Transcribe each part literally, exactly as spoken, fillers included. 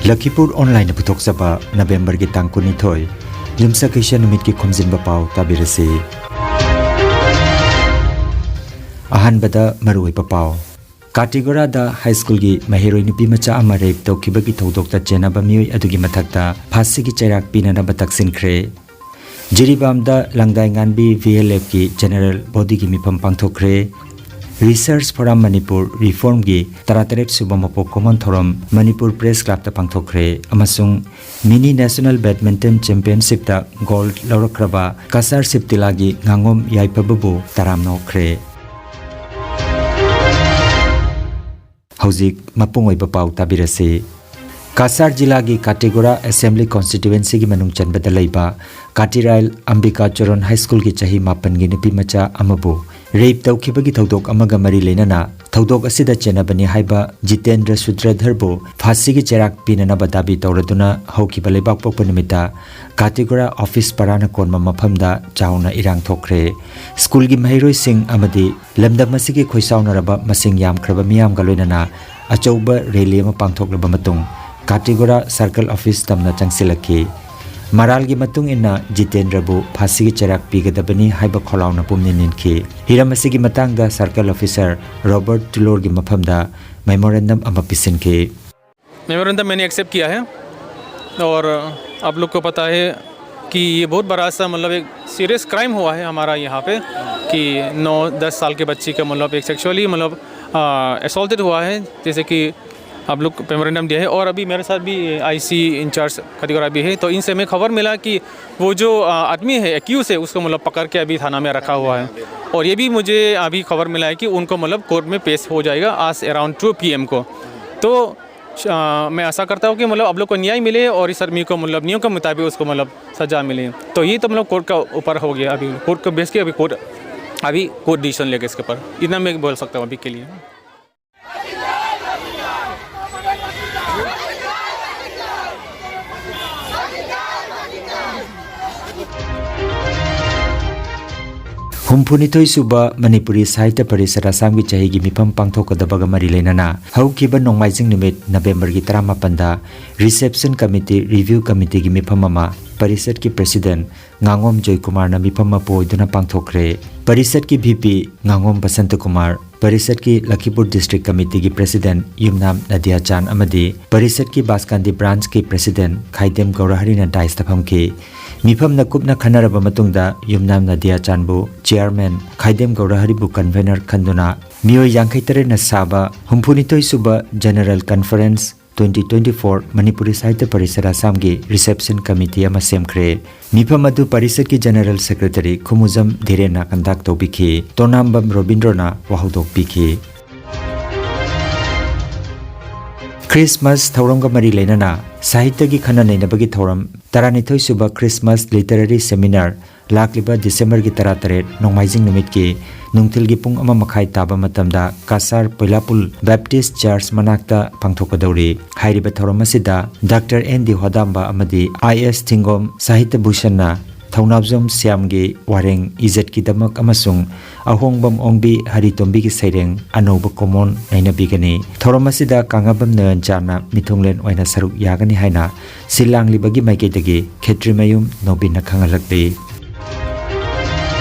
ꯂꯈꯤꯄꯨꯔ ꯑꯣꯟꯂꯥꯏꯟꯅ ꯄꯨꯊꯣꯛꯆꯕ ꯅꯕꯦꯝꯕꯔꯒꯤ ꯇꯥꯡ ꯀꯨꯟꯅꯤꯊꯣꯏ, ꯌꯨꯝꯁꯀꯩꯁ ꯅꯨꯃꯤꯠꯀꯤ ꯈꯣꯝꯖꯤꯟꯕ ꯄꯥꯎ ꯇꯥꯕꯤꯔꯁꯤ꯫ ꯑꯍꯥꯟꯕꯗ ꯃꯔꯨꯑꯣꯏꯕ ꯄꯥꯎ꯫ ꯀꯥꯇꯤꯒꯣꯔꯥꯗ ꯍꯥꯏ ꯁ꯭ꯀꯨꯜꯒꯤ ꯃꯍꯩꯔꯣꯏ ꯅꯨꯄꯤ ꯃꯆꯥ ꯑꯃ ꯔꯦꯞ ꯇꯧꯈꯤꯕꯒꯤ ꯊꯧꯗꯣꯛꯇ ꯆꯦꯟꯅꯕ ꯃꯤꯑꯣꯏ ꯑꯗꯨꯒꯤ ꯃꯊꯛꯇ ꯐꯥꯁꯤꯒꯤ ꯆꯩꯔꯥꯛ ꯄꯤꯅꯅꯕ ꯇꯛꯁꯤꯟꯈ꯭ꯔꯦ꯫ ꯖꯤꯔꯤꯕꯥꯝꯗ ꯂꯪꯗꯥꯏ ꯉꯥꯟꯕꯤ ꯚꯤ ꯑꯦꯜ ꯑꯦꯐꯀꯤ ꯖꯦꯅꯔꯦꯜ ꯕꯣꯗꯤꯒꯤ ꯃꯤꯐꯝ ꯄꯥꯡꯊꯣꯛꯈ꯭ꯔꯦ꯫ ꯔꯤꯁꯔꯁ ꯐꯣꯔꯝ ꯃꯅꯤꯄꯨꯔ ꯔꯤꯐꯣꯔꯝꯒꯤ ꯇꯔꯥꯇꯔꯦꯠ ꯁꯨꯕ ꯃꯄꯣꯛ ꯀꯨꯝꯑꯣꯟ ꯊꯧꯔꯝ ꯃꯅꯤꯄꯨꯔ ꯄ꯭ꯔꯦꯁ ꯀ꯭ꯂꯕꯇ ꯄꯥꯡꯊꯣꯛꯈ꯭ꯔꯦ ꯑꯃꯁꯨꯡ ꯃꯤꯅꯤ ꯅꯦꯁꯅꯦꯜ ꯕꯦꯗꯃꯤꯟꯇꯟ ꯆꯦꯝꯄꯤꯌꯟꯁꯤꯞꯇ ꯒꯣꯜꯗ ꯂꯧꯔꯛꯈ꯭ꯔꯕ ꯀꯁꯥꯔ ꯁꯤꯕꯇꯤꯂꯥꯒꯤ ꯉꯥꯉꯣꯝ ꯌꯥꯏꯐꯕꯕꯨ ꯇꯔꯥꯝꯅ ꯑꯣꯛꯈ꯭ꯔꯦ꯫ ꯍꯧꯖꯤꯛ ꯃꯄꯨꯡ ꯑꯣꯏꯕ ꯄꯥꯎ ꯇꯥꯕꯤꯔꯁꯤ꯫ ꯀꯁꯥꯔ ꯖꯤꯂꯥꯒꯤ ꯀꯥꯇꯤꯒꯣꯔꯥ ꯑꯦꯁꯦꯝꯕ꯭ꯂꯤ ꯀꯣꯟꯁꯇꯤꯇ꯭ꯌꯨꯑꯦꯟꯁꯤꯒꯤ ꯃꯅꯨꯡ ꯆꯟꯕꯗ ꯂꯩꯕ ꯀꯥꯇꯤꯔꯥꯏꯜ ꯑꯝꯕꯤꯀꯥ ꯆꯣꯔꯣꯟ ꯍꯥꯏ ꯁ꯭ꯀꯨꯜꯒꯤ ꯆꯍꯤ ꯃꯥꯄꯟꯒꯤ ꯅꯨꯄꯤ ꯃꯆꯥ ꯑꯃꯕꯨ ꯔꯦꯞ ꯇꯧꯈꯤꯕꯒꯤ ꯊꯧꯗꯣꯛ ꯑꯃꯒ ꯃꯔꯤ ꯂꯩꯅꯅ ꯊꯧꯗꯣꯛ ꯑꯁꯤꯗ ꯆꯦꯟꯅꯕꯅꯤ ꯍꯥꯏꯕ ꯖꯤꯇꯦꯟꯗ꯭ꯔ ꯁꯨꯇ꯭ꯔꯙꯔꯕꯨ ꯐꯥꯁꯤꯒꯤ ꯆꯩꯔꯥꯛ ꯄꯤꯅꯅꯕ ꯗꯥꯕꯤ ꯇꯧꯔꯗꯨꯅ ꯍꯧꯈꯤꯕ ꯂꯩꯕꯥꯛꯄꯣꯛꯄ ꯅꯨꯃꯤꯠꯇ ꯀꯥꯇꯤꯒꯣꯔꯥ ꯑꯣꯐꯤꯁ ꯄꯔꯥꯅ ꯀꯣꯟꯕ ꯃꯐꯝꯗ ꯆꯥꯎꯅ ꯏꯔꯥꯡ ꯊꯣꯛꯈ꯭ꯔꯦ꯫ ꯁ꯭ꯀꯨꯜꯒꯤ ꯃꯍꯩꯔꯣꯏꯁꯤꯡ ꯑꯃꯗꯤ ꯂꯝꯗꯝ ꯑꯁꯤꯒꯤ ꯈꯣꯏꯁꯥꯎꯅꯔꯕ ꯃꯁꯤꯡ ꯌꯥꯝꯈ꯭ꯔꯕ ꯃꯤꯌꯥꯝꯒ ꯂꯣꯏꯅꯅ ꯑꯆꯧꯕ ꯔꯦꯂꯤ ꯑꯃ ꯄꯥꯡꯊꯣꯛꯂꯕ ꯃꯇꯨꯡ ꯀꯥꯇꯤꯒꯣꯔꯥ ꯁꯔꯀꯜ ꯑꯣꯐꯤꯁ ꯇꯝꯅ ꯆꯪꯁꯤꯜꯂꯛꯈꯤ꯫ ꯃꯔꯥꯜꯒꯤ ꯃꯇꯨꯡ ꯏꯟꯅ ꯖꯤꯇꯦꯟꯗ꯭ꯔꯕꯨ ꯐꯥꯁꯤꯒꯤ ꯆꯩꯔꯥꯛ ꯄꯤꯒꯗꯕꯅꯤ ꯍꯥꯏꯕ ꯈꯣꯜꯂꯥꯎꯅ ꯄꯨꯝꯅꯤꯟ ꯅꯤꯟꯈꯤ꯫ ꯍꯤꯔꯝ ꯑꯁꯤꯒꯤ ꯃꯇꯥꯡꯗ ꯁꯔꯀꯜ ꯑꯣꯐꯤꯁꯔ ꯔꯣꯕꯔꯠ ꯇꯨꯂꯣꯔꯒꯤ ꯃꯐꯝꯗ ꯃꯦꯃꯣꯔꯦꯟꯗꯝ ꯑꯃ ꯄꯤꯁꯤꯟꯈꯤ꯫ मेमोरेंडम मैंने एक्सेप्ट किया है और आप लोग को पता है कि ये बहुत बड़ा सा, मतलब, एक सीरियस क्राइम हुआ है हमारा यहाँ पे कि नौ दस साल के बच्ची का, मतलब, एक सेक्सुअली, मतलब, असॉल्टेड हुआ है, जैसे कि आप लोग मेमोरेंडम दिया है। और अभी मेरे साथ भी आईसी इंचार्ज कतिगोरा भी है, तो इनसे हमें खबर मिला कि वो जो, आ, आदमी है, एक्यूज है, उसको, मतलब, पकड़ के अभी थाना में रखा हुआ है। और ये भी मुझे अभी खबर मिला है कि उनको, मतलब, कोर्ट में पेश हो जाएगा आज अराउंड टू पीएम को। तो आ, मैं आशा करता हूँ कि, मतलब, आप लोग को न्याय मिले और इस आदमी को, मतलब, नियम के मुताबिक उसको, मतलब, सजा मिले। तो ये तो, मतलब, कोर्ट का ऊपर हो गया। अभी कोर्ट को भेज के अभी कोर्ट, अभी कोर्ट डिसीजन लेगा इसके ऊपर। इतना मैं बोल सकता हूँ अभी के लिए। ꯍꯨꯝꯐꯨꯅꯤꯊꯣꯏ ꯁꯨꯕ ꯃꯅꯤꯄꯨꯔꯤ ꯁꯥꯍꯤꯇ꯭ꯌ ꯄꯔꯤꯁꯠ ꯑꯁꯥꯝꯒꯤ ꯆꯍꯤꯒꯤ ꯃꯤꯐꯝ ꯄꯥꯡꯊꯣꯛꯀꯗꯕꯒ ꯃꯔꯤ ꯂꯩꯅꯅ ꯍꯧꯈꯤꯕ ꯅꯣꯡꯃꯥꯏꯖꯤꯡ ꯅꯨꯃꯤꯠ ꯅꯕꯦꯝꯕꯔꯒꯤ ꯇꯔꯥꯃꯥꯄꯟꯗ reception committee, review committeeꯒꯤ ꯃꯤꯐꯝ ꯑꯃ ꯄꯔꯤꯁꯠꯀꯤ president ꯉꯥꯉꯣꯝ ꯖꯣꯏꯀꯨꯃꯥꯔꯅ ꯃꯤꯐꯝ ꯃꯄꯨ ꯑꯣꯏꯗꯨꯅ ꯄꯥꯡꯊꯣꯛꯈ꯭ꯔꯦ꯫ ꯄꯔꯤꯁꯠꯀꯤ VP ꯉꯥꯉꯣꯝ ꯕꯁꯟꯇꯀꯨꯃꯥꯔ, ꯄꯔꯤꯁꯠꯀꯤ ꯂꯈꯤꯄꯨꯔ district committeeꯒꯤ president ꯌꯨꯝꯅꯥꯝ ꯅꯗꯤꯌꯥ ꯆꯥꯟ ꯑꯃꯗꯤ ꯄꯔꯤꯁꯠꯀꯤ ꯕꯥꯁꯀꯥꯟꯗꯤ branchꯀꯤ president ꯈꯥꯏꯗꯦꯝ ꯒꯧꯔꯍꯔꯤꯅ daisꯇ ꯐꯝꯈꯤ꯫ ꯃꯤꯐꯝꯅ ꯀꯨꯞꯅ ꯈꯟꯅꯔꯕ ꯃꯇꯨꯡꯗ ꯌꯨꯝꯅꯥꯝ ꯅꯗꯤꯌꯥ ꯆꯥꯟꯕꯨ chairman, ꯈꯥꯏꯗꯦꯝ ꯒꯧꯔꯍꯔꯤꯕꯨ convener ꯈꯟꯗꯨꯅ ꯃꯤꯑꯣꯏ ꯌꯥꯡꯈꯩ ꯇꯔꯦꯠꯅ ꯁꯥꯕ ꯍꯨꯝꯐꯨꯅꯤꯊꯣꯏ ꯁꯨꯕ General Conference twenty twenty-four Manipuri ꯁꯥꯍꯤꯇ꯭ꯌ ꯄꯔꯤꯁꯠ ꯑꯁꯥꯝꯒꯤ reception committee ꯑꯃ ꯁꯦꯝꯈ꯭ꯔꯦ꯫ ꯃꯤꯐꯝ ꯑꯗꯨ ꯄꯔꯤꯁꯠꯀꯤ general secretary ꯈꯨꯃꯨꯖꯝ ꯙꯤꯔꯦꯟꯅ conduct ꯇꯧꯕꯤꯈꯤ꯫ ꯇꯣꯅꯥꯝꯕꯝ ꯔꯣꯕꯤꯟꯗ꯭ꯔꯣꯅ ꯋꯥꯍꯧꯗꯣꯛ ꯄꯤꯈꯤ꯫ ꯈ꯭ꯔꯤꯁꯃꯥꯁ ꯊꯧꯔꯝꯒ ꯃꯔꯤ ꯂꯩꯅꯅ ꯁꯥꯍꯤꯇ꯭ꯌꯒꯤ ꯈꯟꯅ ꯅꯩꯅꯕꯒꯤ ꯊꯧꯔꯝ ꯇꯔꯥꯅꯤꯊꯣꯏ ꯁꯨꯕ Christmas Literary Seminar ꯂꯥꯛꯂꯤꯕ ꯗꯤꯁꯦꯝꯕꯔꯒꯤ ꯇꯔꯥꯇꯔꯦꯠ ꯅꯣꯡꯃꯥꯏꯖꯤꯡ ꯅꯨꯃꯤꯠꯀꯤ ꯅꯨꯡꯊꯤꯜꯒꯤ ꯄꯨꯡ ꯑꯃ ꯃꯈꯥꯏ ꯇꯥꯕ ꯃꯇꯝꯗ ꯀꯁꯥꯔ ꯄꯣꯏꯂꯥꯄꯨꯜ Baptist Church ꯃꯅꯥꯛꯇ ꯄꯥꯡꯊꯣꯛꯀꯗꯧꯔꯤ꯫ ꯍꯥꯏꯔꯤꯕ ꯊꯧꯔꯝ ꯑꯁꯤꯗ Doctor N D ꯍꯣꯗꯥꯝꯕ ꯑꯃꯗꯤ I S ꯊꯤꯡꯒꯣꯝ ꯁꯥꯍꯤꯇ꯭ꯌ ꯚꯨꯁꯟꯅ ꯊꯧꯅꯥꯎꯖꯝ ꯁ꯭ꯌꯥꯝꯒꯤ ꯋꯥꯔꯦꯡ ꯏꯖꯠꯀꯤꯗꯃꯛ ꯑꯃꯁꯨꯡ ꯑꯍꯣꯡꯕꯝ ꯑꯣꯡꯕꯤ ꯍꯔꯤꯇꯣꯝꯕꯤꯒꯤ ꯁꯩꯔꯦꯡ ꯑꯅꯧꯕ ꯀꯣꯃꯣꯟ ꯅꯩꯅꯕꯤꯒꯅꯤ꯫ ꯊꯧꯔꯝ ꯑꯁꯤꯗ ꯀꯥꯉꯥꯕꯝ ꯅꯌꯟꯆꯥꯟꯅ ꯃꯤꯊꯨꯡꯂꯦꯟ ꯑꯣꯏꯅ ꯁꯔꯨꯛ ꯌꯥꯒꯅꯤ ꯍꯥꯏꯅ ꯁꯤꯜ ꯂꯥꯡꯂꯤꯕꯒꯤ ꯃꯥꯏꯀꯩꯗꯒꯤ ꯈꯦꯇ꯭ꯔꯤꯃꯌꯨꯝ ꯅꯣꯕꯤꯟꯅ ꯈꯪꯍꯜꯂꯛꯂꯤ꯫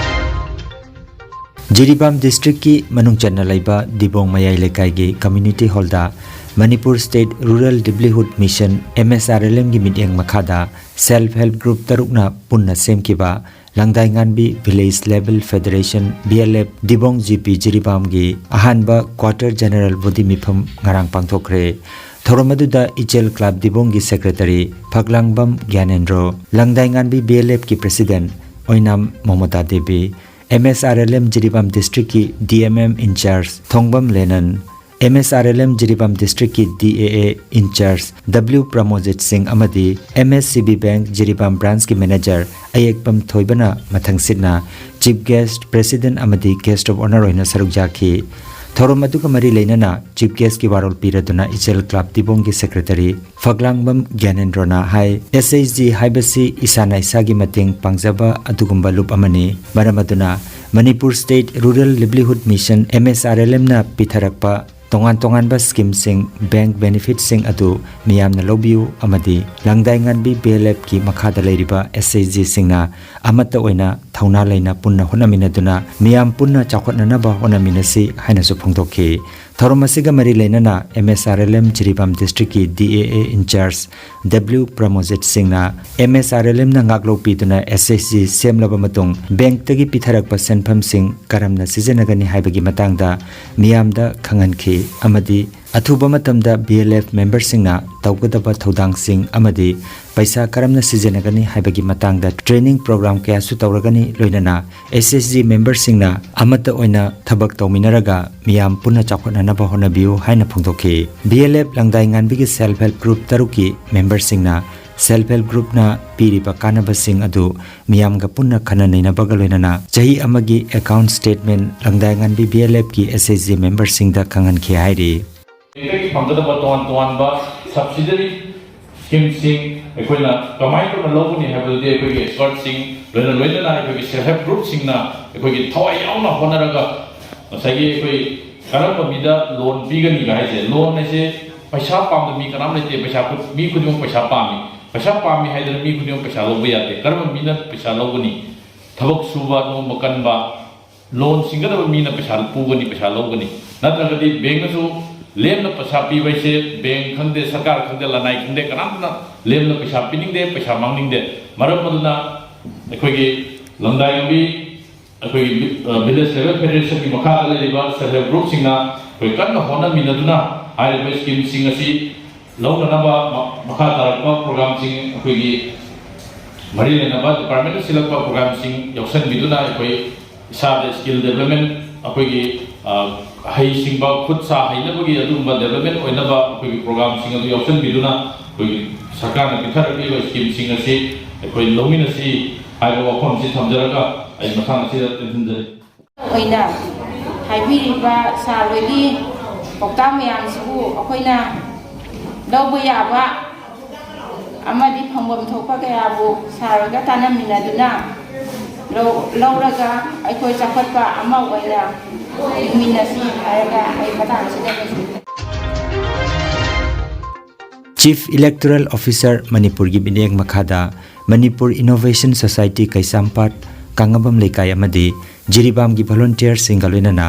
ꯖꯤꯔꯤꯕꯥꯝ districtꯀꯤ ꯃꯅꯨꯡ ꯆꯟꯅ ꯂꯩꯕ ꯗꯤꯕꯣꯡ ꯃꯌꯥꯏ ꯂꯩꯀꯥꯏꯒꯤ community hallꯗ Manipur State Rural Livelihood Mission, M S R L Mꯒꯤ ꯃꯤꯠꯌꯦꯡ ꯃꯈꯥꯗ self help group ꯇꯔꯨꯛꯅ ꯄꯨꯟꯅ ꯁꯦꯝꯈꯤꯕ ꯂꯪꯗꯥꯏꯉꯥꯟꯕꯤ Village Level Federation, V L F, ꯗꯤꯕꯣꯡ G P ꯖꯤꯔꯤꯕꯥꯝꯒꯤ ꯑꯍꯥꯟꯕ quarter general body ꯃꯤꯐꯝ ꯉꯔꯥꯡ ꯄꯥꯡꯊꯣꯛꯈ꯭ꯔꯦ꯫ ꯊꯧꯔꯝ ꯑꯗꯨꯗ ꯏꯆꯦꯜ club ꯗꯤꯕꯣꯡꯒꯤ secretary ꯐꯛꯂꯥꯡꯕꯝ ꯒ꯭ꯌꯥꯅꯦꯟꯗ꯭ꯔꯣ, ꯂꯪꯗꯥꯏꯉꯥꯟꯕꯤ V L F ꯀꯤ president Oinam ꯃꯃꯇꯥ Devi, M S R L M Jiribam districtꯀꯤ D M M in charge ꯊꯣꯡꯕꯝ ꯂꯦꯅꯟ, M S R L M Jiribam districtꯀꯤ D A A in charge W ꯄ꯭ꯔꯃꯣꯖꯤꯠ ꯁꯤꯡ ꯑꯃꯗꯤ M S C B Bank Jiribam branchꯀꯤ manager ꯑꯌꯦꯛꯄꯝ ꯊꯣꯏꯕꯅ ꯃꯊꯪꯁꯤꯠꯅ chief guest, president ꯑꯃꯗꯤ guest of honour ꯑꯣꯏꯅ ꯁꯔꯨꯛ ꯌꯥꯈꯤ꯫ ꯊꯧꯔꯝ ꯑꯗꯨꯒ ꯃꯔꯤ ꯂꯩꯅꯅ chief guestꯀꯤ ꯋꯥꯔꯣꯜ ꯄꯤꯔꯗꯨꯅ ꯏꯆꯦꯜ club ꯗꯤꯕꯣꯡꯒꯤ secretary ꯐꯛꯂꯥꯡꯕꯝ ꯒ꯭ꯌꯥꯅꯦꯟꯗ꯭ꯔꯣꯅ ꯍꯥꯏ, S H G ꯍꯥꯏꯕꯁꯤ ꯏꯁꯥꯅ ꯏꯁꯥꯒꯤ ꯃꯇꯦꯡ ꯄꯥꯡꯖꯕ ꯑꯗꯨꯒꯨꯝꯕ ꯂꯨꯞ ꯑꯃꯅꯤ꯫ ꯃꯔꯝ ꯑꯗꯨꯅ Manipur State Rural Livelihood Mission, M S R L M ꯅ ꯄꯤꯊꯔꯛꯄ ꯇꯣꯉꯥꯟ ꯇꯣꯉꯥꯟꯕ ꯁ꯭ꯀꯤꯝꯁꯤꯡ, ꯕꯦꯡꯛ ꯕꯦꯅꯤꯐꯤꯠꯁꯤꯡ ꯑꯗꯨ ꯃꯤꯌꯥꯝꯅ ꯂꯧꯕꯤꯌꯨ ꯑꯃꯗꯤ ꯂꯪꯗꯥꯏ ꯉꯥꯟꯕꯤ B L F ꯀꯤ ꯃꯈꯥꯗ ꯂꯩꯔꯤꯕ S H G ꯁꯤꯡꯅ ꯑꯃꯠꯇ ꯑꯣꯏꯅ ꯊꯧꯅꯥ ꯂꯩꯅ ꯄꯨꯟꯅ ꯍꯣꯠꯅꯃꯤꯟꯅꯗꯨꯅ ꯃꯤꯌꯥꯝ ꯄꯨꯟꯅ ꯆꯥꯎꯈꯠꯅꯅꯕ ꯍꯣꯠꯅꯃꯤꯟꯅꯁꯤ ꯍꯥꯏꯅꯁꯨ ꯐꯣꯡꯗꯣꯛꯈꯤ꯫ ꯊꯧꯔꯝ ꯑꯁꯤꯒ ꯃꯔꯤ ꯂꯩꯅꯅ M S R L M Jiribam ꯗꯤꯁꯇ꯭ꯔꯤꯛꯀꯤ D A A in charge W ꯄ꯭ꯔꯃꯣꯖꯤꯠ ꯁꯤꯡꯅ M S R L M ꯅ ꯉꯥꯛꯂꯧ ꯄꯤꯗꯨꯅ S H G ꯁꯦꯝꯂꯕ ꯃꯇꯨꯡ ꯕꯦꯡꯛꯇꯒꯤ ꯄꯤꯊꯔꯛꯄ ꯁꯦꯟꯐꯝꯁꯤꯡ ꯀꯔꯝꯅ ꯁꯤꯖꯤꯟꯅꯒꯅꯤ ꯍꯥꯏꯕꯒꯤ ꯃꯇꯥꯡꯗ ꯃꯤꯌꯥꯝꯗ ꯈꯪꯍꯟꯈꯤ ꯑꯃꯗꯤ ꯑꯊꯨꯕ ꯃꯇꯝꯗ B L F ꯃꯦꯝꯕꯔꯁꯤꯡꯅ ꯇꯧꯒꯗꯕ ꯊꯧꯗꯥꯡꯁꯤꯡ ꯑꯃꯗꯤ ꯄꯩꯁꯥ ꯀꯔꯝꯅ ꯁꯤꯖꯤꯟꯅꯒꯅꯤ ꯍꯥꯏꯕꯒꯤ ꯃꯇꯥꯡꯗ ꯇ꯭ꯔꯦꯅꯤꯡ ꯄ꯭ꯔꯣꯒ꯭ꯔꯥꯝ ꯀꯌꯥꯁꯨ ꯇꯧꯔꯒꯅꯤ, ꯂꯣꯏꯅꯅ S H G ꯃꯦꯝꯕꯔꯁꯤꯡꯅ ꯑꯃꯠꯇ ꯑꯣꯏꯅ ꯊꯕꯛ ꯇꯧꯃꯤꯟꯅꯔꯒ ꯃꯤꯌꯥꯝ ꯄꯨꯟꯅ ꯆꯥꯎꯈꯠꯅꯅꯕ ꯍꯣꯠꯅꯕꯤꯌꯨ ꯍꯥꯏꯅ ꯐꯣꯡꯗꯣꯛꯈꯤ꯫ B L F ꯂꯪꯗꯥꯏ ꯉꯥꯟꯕꯤꯒꯤ Self Help Group ꯇꯔꯨꯛꯀꯤ ꯃꯦꯝꯕꯔꯁꯤꯡꯅ Self Help Groupꯅ ꯄꯤꯔꯤꯕ ꯀꯥꯟꯅꯕꯁꯤꯡ ꯑꯗꯨ ꯃꯤꯌꯥꯝꯒ ꯄꯨꯟꯅ ꯈꯟꯅ ꯅꯩꯅꯕꯒ ꯂꯣꯏꯅꯅ ꯆꯍꯤ ꯑꯃꯒꯤ account statement ꯂꯪꯗꯥꯏ ꯉꯥꯟꯕꯤ B L F ꯀꯤ S H G ꯃꯦꯝꯕꯔꯁꯤꯡꯗ ꯈꯪꯍꯟꯈꯤ ꯍꯥꯏꯔꯤ꯫ ꯕꯦꯡꯛꯇꯒꯤ ꯐꯪꯒꯗꯕ ꯇꯣꯉꯥꯟ ꯇꯣꯉꯥꯟꯕ subsidiary ꯁ꯭ꯀꯤꯝꯁꯤꯡ ꯑꯩꯈꯣꯏꯅ ꯀꯃꯥꯏꯅ ꯇꯧꯅ ꯂꯧꯒꯅꯤ ꯍꯥꯏꯕꯗꯨꯗꯤ ꯑꯩꯈꯣꯏꯒꯤ ꯑꯦꯛꯁꯄꯔꯠꯁꯤꯡ, ꯂꯣꯏꯅ ꯂꯣꯏꯅꯅ ꯑꯩꯈꯣꯏꯒꯤ Self Help Groupꯁꯤꯡꯅ ꯑꯩꯈꯣꯏꯒꯤ ꯊꯋꯥꯏ ꯌꯥꯎꯅ ꯍꯣꯠꯅꯔꯒ ꯉꯁꯥꯏꯒꯤ ꯑꯩꯈꯣꯏ ꯀꯔꯝꯕ ꯃꯤꯗ ꯂꯣꯟ ꯄꯤꯒꯅꯤꯒ ꯍꯥꯏꯁꯦ, ꯂꯣꯟ ꯍꯥꯏꯁꯦ ꯄꯩꯁꯥ ꯄꯥꯝꯗꯕ ꯃꯤ ꯀꯅꯥꯝ ꯂꯩꯇꯦ꯫ ꯄꯩꯁꯥ ꯈꯨ-, ꯃꯤ ꯈꯨꯗꯤꯡꯃꯛ ꯄꯩꯁꯥ ꯄꯥꯝꯃꯤ꯫ ꯄꯩꯁꯥ ꯄꯥꯝꯃꯤ ꯍꯥꯏꯗꯅ ꯃꯤ ꯈꯨꯗꯤꯡꯃꯛ ꯄꯩꯁꯥ ꯂꯧꯕ ꯌꯥꯗꯦ꯫ ꯀꯔꯝꯕ ꯃꯤꯅ ꯄꯩꯁꯥ ꯂꯧꯒꯅꯤ? ꯊꯕꯛ ꯁꯨꯕ ꯅꯣꯝꯕ ꯀꯟꯕ, ꯂꯣꯟ ꯁꯤꯡꯒꯗꯕ ꯃꯤꯅ ꯄꯩꯁꯥ ꯄꯨꯒꯅꯤ, ꯄꯩꯁꯥ ꯂꯧꯒꯅꯤ꯫ ꯅꯠꯇ꯭ꯔꯒꯗꯤ ꯕꯦꯡꯛꯅꯁꯨ ꯂꯦꯝꯅ ꯄꯩꯁꯥ ꯄꯤꯕ ꯍꯥꯏꯁꯦ, ꯕꯦꯡꯛ ꯈꯪꯗꯦ, ꯁꯔꯀꯥꯔ ꯈꯪꯗꯦ, ꯂꯅꯥꯏ ꯈꯪꯗꯦ, ꯀꯅꯥꯝꯇꯅ ꯂꯦꯝꯅ ꯄꯩꯁꯥ ꯄꯤꯅꯤꯡꯗꯦ, ꯄꯩꯁꯥ ꯃꯥꯡꯅꯤꯡꯗꯦ꯫ ꯃꯔꯝ ꯑꯗꯨꯅ ꯑꯩꯈꯣꯏꯒꯤ ꯂꯪꯗꯥꯏ ꯉꯥꯟꯕꯤ, ꯑꯩꯈꯣꯏꯒꯤ ꯚꯤ-, ꯑ, Village Level Federationꯒꯤ ꯃꯈꯥꯗ ꯂꯩꯔꯤꯕ Self Help Groupꯁꯤꯡꯅ ꯑꯩꯈꯣꯏ ꯀꯟꯅ ꯍꯣꯠꯅꯃꯤꯟꯅꯗꯨꯅ ꯍꯥꯏꯔꯤꯕ ꯁ꯭ꯀꯤꯝꯁꯤꯡ ꯑꯁꯤ ꯂꯧꯅꯅꯕ ꯃ-, ꯃꯈꯥ ꯇꯥꯔꯛꯄ ꯄ꯭ꯔꯣꯒ꯭ꯔꯥꯝꯁꯤꯡ, ꯑꯩꯈꯣꯏꯒꯤ ꯃꯔꯤ ꯂꯩꯅꯕ ꯗꯤꯄꯥꯔꯠꯃꯦꯟꯅ ꯁꯤꯜꯂꯛꯄ ꯄ꯭ꯔꯣꯒ꯭ꯔꯥꯝꯁꯤꯡ ꯌꯥꯎꯁꯟꯕꯤꯗꯨꯅ ꯑꯩꯈꯣꯏ ꯏꯁꯥꯗ skill development, ꯑꯩꯈꯣꯏꯒꯤ, ꯑ, ꯍꯩꯁꯤꯡꯕ, ꯈꯨꯠ ꯁꯥ ꯍꯩꯅꯕꯒꯤ ꯑꯗꯨꯒꯨꯝꯕ development ꯑꯣꯏꯅꯕ ꯑꯩꯈꯣꯏꯒꯤ ꯄ꯭ꯔꯣꯒ꯭ꯔꯥꯝꯁꯤꯡ ꯑꯗꯨ ꯌꯥꯎꯁꯟꯕꯤꯗꯨꯅ ꯑꯩꯈꯣꯏꯒꯤ ꯁꯔꯀꯥꯔꯅ ꯄꯤꯊꯔꯛꯂꯤꯕ ꯁ꯭ꯀꯤꯝꯁꯤꯡ ꯑꯁꯤ ꯑꯩꯈꯣꯏ ꯂꯧꯃꯤꯟꯅꯁꯤ ꯍꯥꯏꯕ ꯋꯥꯐꯝꯁꯤ ꯊꯝꯖꯔꯒ ꯑꯩ ꯃꯇꯥꯡ ꯑꯁꯤꯗ ꯇꯦꯟꯁꯤꯟꯖꯔꯤ꯫ ꯑꯣꯏꯅ ꯍꯥꯏꯕꯤꯔꯤꯕ ꯁꯥꯔ ꯍꯣꯏꯒꯤ ꯄꯥꯎꯇꯥꯛ ꯃꯌꯥꯝꯁꯤꯕꯨ ꯑꯩꯈꯣꯏꯅ ꯂꯧꯕ ꯌꯥꯕ ꯑꯃꯗꯤ ꯐꯪꯐꯝ ꯊꯣꯛꯄ ꯀꯌꯥꯕꯨ ꯁꯥꯔ ꯍꯣꯏꯒ ꯇꯥꯟꯅꯃꯤꯟꯅꯗꯨꯅ ꯂꯧꯔꯒ ꯑꯩꯈꯣꯏ ꯆꯥꯎꯈꯠꯄ ꯑꯃ ꯑꯣꯏꯅ ꯍꯤꯡꯃꯤꯟꯅꯁꯤ ꯍꯥꯏꯔꯒ ꯑꯩ ꯃꯇꯥꯡ ꯑꯁꯤꯗ ꯂꯣꯏꯁꯤꯟꯖꯔꯦ꯫ Chief Electoral Officer ꯃꯅꯤꯄꯨꯔꯒꯤ ꯃꯤꯠꯌꯦꯡ ꯃꯈꯥꯗ ꯃꯅꯤꯄꯨꯔ Innovation Society ꯀꯩꯁꯥꯝꯄꯥꯠ, ꯀꯥꯡꯉꯕꯝ ꯂꯩꯀꯥꯏ ꯑꯃꯗꯤ ꯖꯤꯔꯤꯕꯥꯝꯒꯤ ꯚꯣꯂꯨꯟꯇꯤꯌꯔꯁꯤꯡꯒ ꯂꯣꯏꯅꯅ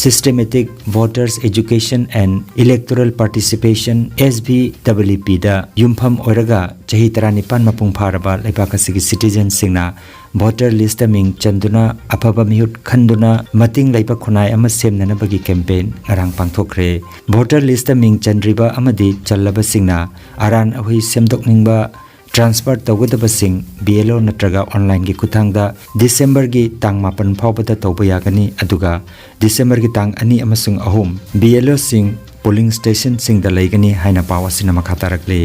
Systematic Voters Education and Electoral Participation, S V W E P, ꯗ ꯌꯨꯝꯐꯝ ꯑꯣꯏꯔꯒ ꯆꯍꯤ ꯇꯔꯥꯅꯤꯄꯥꯟ ꯃꯄꯨꯡ ꯐꯥꯔꯕ ꯂꯩꯕꯥꯛ ꯑꯁꯤꯒꯤ ꯁꯤꯇꯤꯖꯦꯟꯁꯤꯡꯅ ꯚꯣꯇꯔ ꯂꯤꯁꯇ ꯃꯤꯡ ꯆꯟꯗꯨꯅ ꯑꯐꯕ ꯃꯤꯍꯨꯠ ꯈꯟꯗꯨꯅ ꯃꯇꯤꯡ ꯂꯩꯕ ꯈꯨꯟꯅꯥꯏ ꯑꯃ ꯁꯦꯝꯅꯅꯕꯒꯤ ꯀꯦꯝꯄꯦꯟ ꯉꯔꯥꯡ ꯄꯥꯡꯊꯣꯛꯈ꯭ꯔꯦ꯫ ꯚꯣꯇꯔ ꯂꯤꯁꯇ ꯃꯤꯡ ꯆꯟꯗ꯭ꯔꯤꯕ ꯑꯃꯗꯤ ꯆꯜꯂꯕꯁꯤꯡꯅ ꯑꯔꯥꯟ ꯑꯍꯨꯏ ꯁꯦꯝꯗꯣꯛꯅꯤꯡꯕ, ꯇ꯭ꯔꯥꯟꯁꯐꯔ ꯇꯧꯒꯗꯕꯁꯤꯡ ꯕꯤ ꯑꯦꯜ ꯑꯣ ꯅꯠꯇ꯭ꯔꯒ ꯑꯣꯟꯂꯥꯏꯟꯒꯤ ꯈꯨꯠꯊꯥꯡꯗ ꯗꯤꯁꯦꯝꯕꯔꯒꯤ ꯇꯥꯡ ꯃꯥꯄꯟ ꯐꯥꯎꯕꯗ ꯇꯧꯕ ꯌꯥꯒꯅꯤ, ꯑꯗꯨꯒ ꯗꯤꯁꯦꯝꯕꯔꯒꯤ ꯇꯥꯡ ꯑꯅꯤ ꯑꯃꯁꯨꯡ ꯑꯍꯨꯝ ꯕꯤ ꯑꯦꯜ ꯑꯣꯁꯤꯡ ꯄꯣꯂꯤꯡ ꯁ꯭ꯇꯦꯁꯟꯁꯤꯡꯗ ꯂꯩꯒꯅꯤ ꯍꯥꯏꯅ ꯄꯥꯎ ꯑꯁꯤꯅ ꯃꯈꯥ ꯇꯥꯔꯛꯂꯤ꯫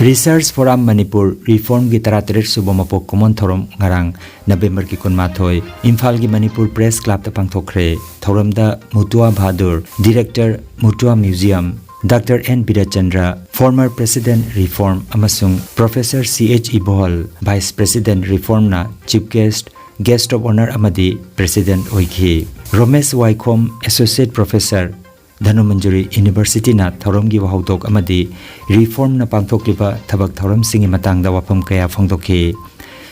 Research Forum ꯃꯅꯤꯄꯨꯔ ꯔꯤꯐꯣꯔꯝꯒꯤ ꯇꯔꯥꯇꯔꯦꯠ ꯁꯨꯕ ꯃꯄꯣꯛ ꯀꯨꯝꯑꯣꯟ ꯊꯧꯔꯝ ꯉꯔꯥꯡ ꯅꯕꯦꯝꯕꯔꯒꯤ ꯀꯨꯟꯃꯥꯊꯣꯏ ꯏꯝꯐꯥꯜꯒꯤ ꯃꯅꯤꯄꯨꯔ ꯄ꯭ꯔꯦꯁ ꯀ꯭ꯂꯕꯇ ꯄꯥꯡꯊꯣꯛꯈ꯭ꯔꯦ꯫ ꯊꯧꯔꯝꯗ Mutua Bahadur, director, Mutua museum, doctor N Birchandra, former president reform, ꯑꯃꯁꯨꯡ professor C H Ibohal, vice president reformꯅ chief guest, guest of honour ꯑꯃꯗꯤ president ꯑꯣꯏꯈꯤ꯫ ꯔꯣꯃꯦꯁ ꯋꯥꯏꯈꯣꯝ, associate professor, ꯙꯅꯨꯃꯟꯖꯨꯔꯤ ꯌꯨꯅꯤꯚꯔꯁꯤꯇꯤꯅ ꯊꯧꯔꯝꯒꯤ ꯋꯥꯍꯧꯗꯣꯛ ꯑꯃꯗꯤ ꯔꯤꯐꯣꯔꯝꯅ ꯄꯥꯡꯊꯣꯛꯂꯤꯕ ꯊꯕꯛ ꯊꯧꯔꯝꯁꯤꯡꯒꯤ ꯃꯇꯥꯡꯗ ꯋꯥꯐꯝ ꯀꯌꯥ ꯐꯣꯡꯗꯣꯛꯈꯤ꯫